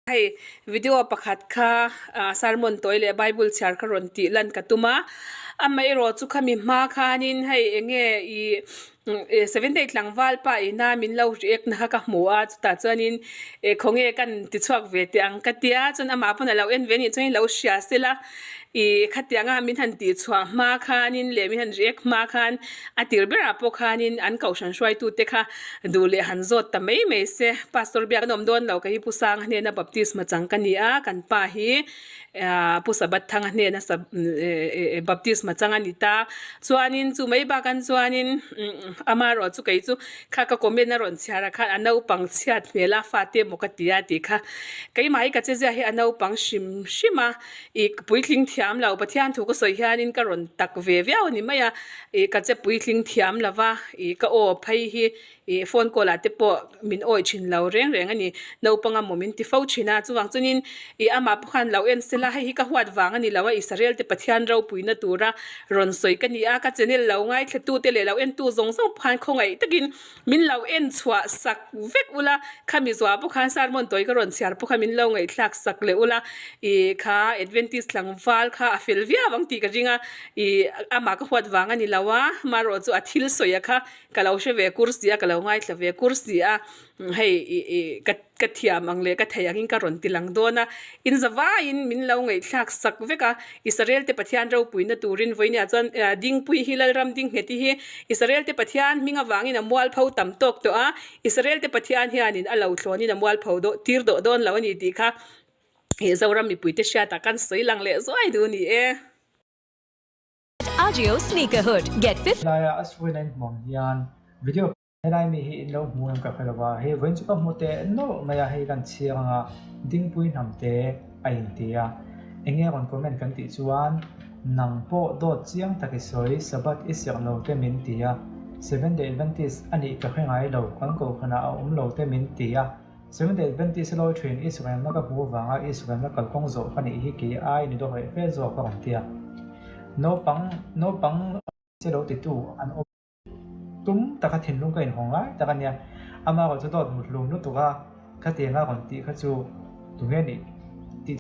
Hei video pakhat kha sermon tawi leh bible chhiar kha rawn tih lan ka tum a, amaherawh chu khami hma khanin hei eng nge ih seventh day tlangval pa ina min lo react na kha ka hmu a chutah chuanin eh khawnge kan ti chhuak ve teh ang ka tia chuan amah pawn a lo en ve anih chuan ilo hria sela ih khatianga min han tih chhuah hma khanin leh min han react hma khan a tir berah pawh khanin an kohhran hruaitute kha duh leh han zawt ta mai mai se pastor biak an awm dawn lo ka hi pu Sanga hnena baptisma chang ka ni a kan pa hi ahh pu Sabathanga hnena baptisma chang a ni ta chuanin chu mai bakah chuanin amaherawh chu kei chu kha ka comment a rawn chhiar ah khan a naupang chhiat hmel a fate emaw ka ti a tih kha keimah hi ka che zia hi a naupang hrim hrim a. Ih ka puitling thiam lo, Pathian thu ka sawi hianin ka rawn tak ve viau a ni mai a, ih ka che puitling thiam lo va, ih ka aw phei hi ih phone call ah te pawh min awi thin lo reng reng a ni, naupang amaw min ti fo thin a, chuvang chuanin ih amah pawh khan lo en sela hei hi ka huat vang a ni lo a, Israel te Pathian ropuina tura rawn sawi ka ni a, ka channel lo ngaithla tu te leh lo en tu zawng zawng pawh khan khawngaih takin Min lo en chhuah sak vek ula, khami zuah pawh khan sermon tawi ka rawn chhiar pawh kha min lo ngaihthlak sak leh ula, ih kha Adventist tlangval kha a fel viau ang tih ka ring a, ih amah ka huat vang a ni lo a, marawh chu a thil sawi a kha ka lo hre ve kur si a, ka lo ngaithla ve kur si a, hei ih ih ka. Ka thiam ang leh ka thei angin ka rawn ti lang dawn a, in zavaiin min lo ngaihthlak sak vek a, Israel te Pathian ropuina turin vawinia chuan Dingpui hi Lalram Dingheti hi Israel te Pathian hming avangin a mualpho tam tawk tawh a, Israel te Pathian hianin a lo thlawnin a mualpho dawh tir dawh dawn lo a ni tih kha Zoram mipuite hriatah kan sawi lang leh zuai duh a ni e. Ajio Sneakerhood, Get 50. Laia a suaina in hmuh ang hian video Helai mi hi in lo hmu em ka hre lo va, hei vawiin chu ka hmu teh nawlh mai a, hei kan chhiar ang a, Dingpui hnam te a inti a, eng nge rawn comment kan tih chuan nang pawh dawt chiang tak i sawi, Sabbath i serh lo te min ti a, Seventh Day Adventist a nih ka hre ngai lo, kan kohhranah a awm lo te min ti a, Seventh Day Adventist a lawi thin Israelna ka hmuh avanga Israelna kalkawng zawh ka nih hi kei ai ni dawh reh fe zawk a rawn ti a, naupang naupang che lo titu an awm. Tum taka thinlung ka inhawng lai tak a nia. Ama erawh chu dawt mut hlum lutuk a, khatianga rawn tih kha chu tunge nih